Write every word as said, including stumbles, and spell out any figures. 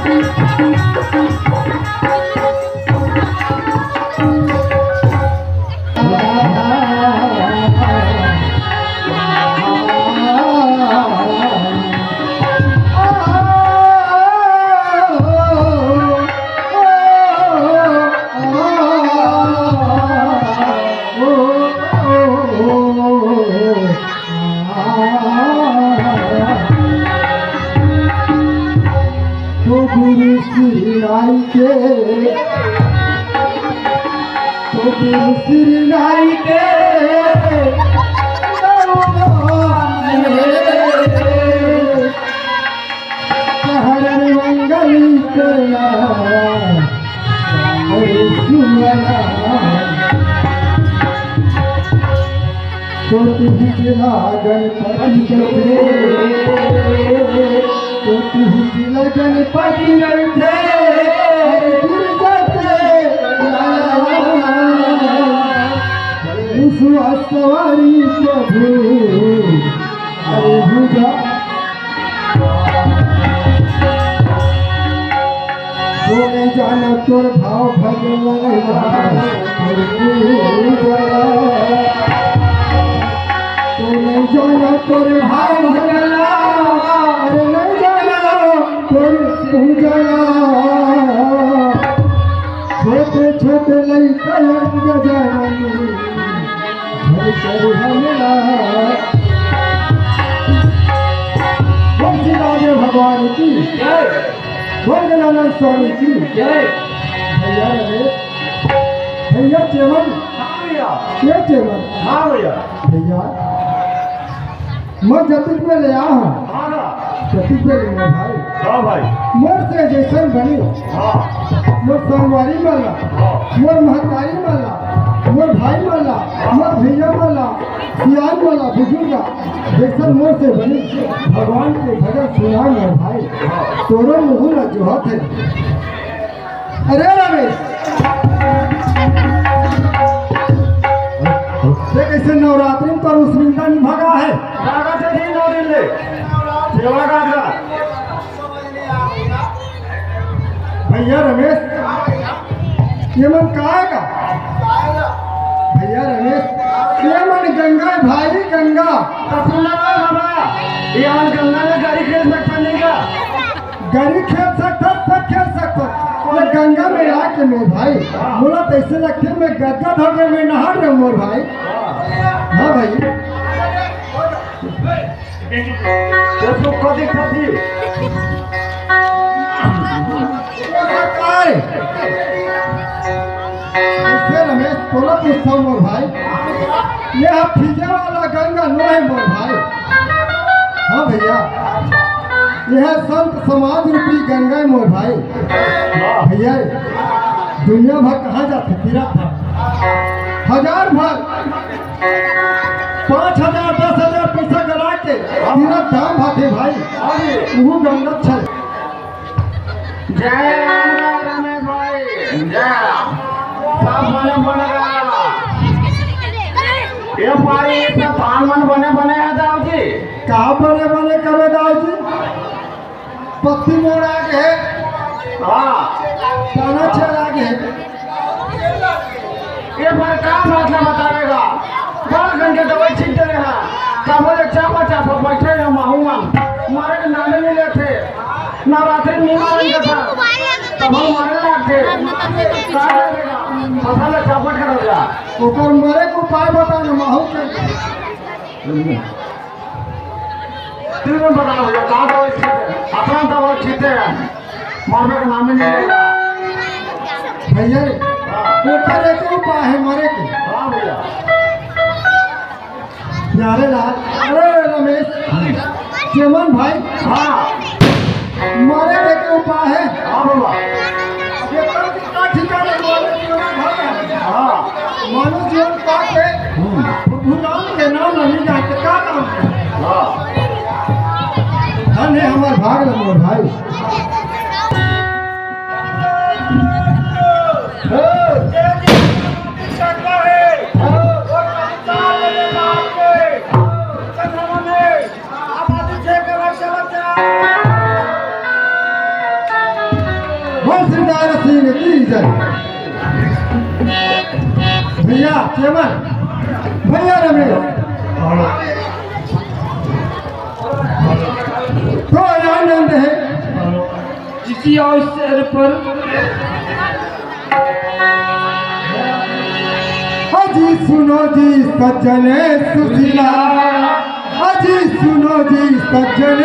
तो गुरु श्री नाई के, तो गुरु श्री नाई के, हरण मंगल करना, अरे सुनना। तो तुही जिला गणपति करथे, तो तुही जिला गणपति करथे, अरे दुर्गा के लाला, मुसवा सवारी प्रभु, अरे भुजा। तो नइ जाना तोर भाव भजन, तो नइ जाना तोर भाव भजन, अरे नइ जाना तोर पूजन। छोटे छोटे लइका अंग जानी, घर कर हमला। बोल श्री राधे भगवान की, जय। बोल गजानन स्वामी की, जय। भैया रमेश, भैया चेमन, हाँ भैया। ये चेमन, हाँ भैया। भैया, मैं जतिक में ले आया हूँ। हाँ ना। जतिक में ले आया भाई। हाँ भाई। मोर से जैसन बनी। हाँ। मोर संगवारी मन ला, हाँ। मोर महतारी मन ला, मोर भाई मन ला, मोर भैया मन ला, सियान मन ला, बुजुर्ग ला, जैसन मोर से बनी, भगवान के भजन सुना मोर भाई। हाँ। तोरो मुँह ला जोहत हे। अरे रमेश, ये कैसे नवरात्रि में तो रुसमिंदा नहीं भगा है? भागा थे जी नौ दिन ले। सेवा का का। भैया रमेश, ये मन का है का? भैया रमेश, ये मन गंगा है भाई, गंगा। तो सुन लो बाबा, ये मन गंगा में गाड़ी खेल सकता नहीं का? गरी खेल सकथस, सब खेल सकथस। ये गंगा में आके मोर भाई, मोला तइसे लगथे मैं गदगद हो गया, मैं नहा रहे मोर भाई। हाँ भाई। ये तो कदी कदी। ये सरकार। इसे रमेश तोला पूछता हूँ मोर भाई, ये हा फीजे वाला गंगा नो है मोर भाई। हाँ भैया, यह संत समाज रूपी गंगा है मोर भाई। भैया, दुनिया भर कहाँ जाथे तीरथ भर, हजार भर, पाँच हजार, दस हजार पैसा गला के तीरथ धाम भाथे भाई। वो गंगा छल जय राम राम रमेश भाई, जय राम। सब बने बने रहा। ये भाई, ये सब धान मन बने बने हैं दाऊ जी। का बने बने करे दाऊ जी? पत्ती मोड़ आ गए। हाँ। दाना छेद आ गए। ये पर का मतलब बतावेगा? बारह घंटे दवाई छीट दे रहे हैं। तब बोले चापा चापा बैठे हैं माहू मन। मारे के नामे नहीं लेते। नवरात्रि में मारे के था। तब हम मारे लागते। का करेगा? फसल चापट कर दिया। ओकर मरे के उपाय बता ना माहू के। तुम बताओ भैया, कहाँ दवाई छीटे? अपना दवाई छीटे हैं। मरने का नाम ही नहीं लेगा। भैया रे, हाँ। ओकर एक उपाय है मरे के। हाँ भैया। प्यारे लाल, अरे रमेश, चेमन भाई, हाँ। मरे के एक उपाय है। हाँ बाबा। ये तो का ठिकाना मानो जीवन भाग है। हाँ। मानो जीवन पाके, हम्म। प्रभु राम के नाम नहीं जाते, का नाम है? हाँ। धन है हमार भाग लंबो भाई। तारा सिंह की जय। भैया चेमन, भैया रमेश, तो आनंद है। इसी अवसर पर अजी सुनो जी सज्जन सुशीला, अजी सुनो जी सज्जन